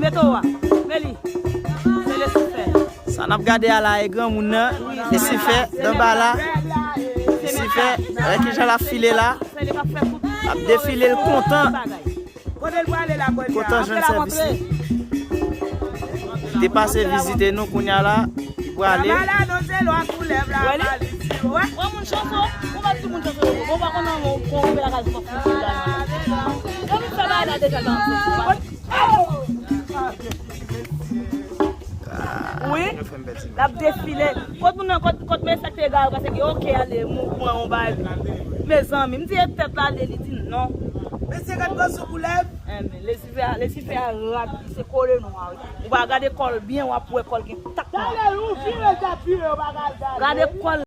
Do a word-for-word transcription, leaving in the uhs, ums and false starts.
Eto a, men li, se Lesifè. Sa n ap gade a la e granmoun nan, Lesifè, nan ba la. Lesifè, wè kijan l ap file la. L ap defile, l kontan. Kote l prale la, Konya? Kontan jwenn sèvis li. Li te pase vizite nou, kounye a la, li prale. Mama la, non, se lwa koulèv la, Wè li? Wè. Wè moun chanso, ou pa di moun chanso, ou pa konn nan moun, kon ou fè lakay, ou pa konn fè la. Kòm fè bagay la deja nan. Wi, l ap defile. Kot moun nan, kot, kot mesye te gare, paske, ok, ale, mou pran yon bagay. Mezanmi, m di e tèt la ale, li di non. Mesye gad gwo sou koulèv. Enben, Lesifè a, Lesifè a rad, se kole nou a, wi. Ou pa gade kò l byen, w ap wè kò l gen tak. Gade, ou vire, t ap vire, ou pa gade. Gade kò l.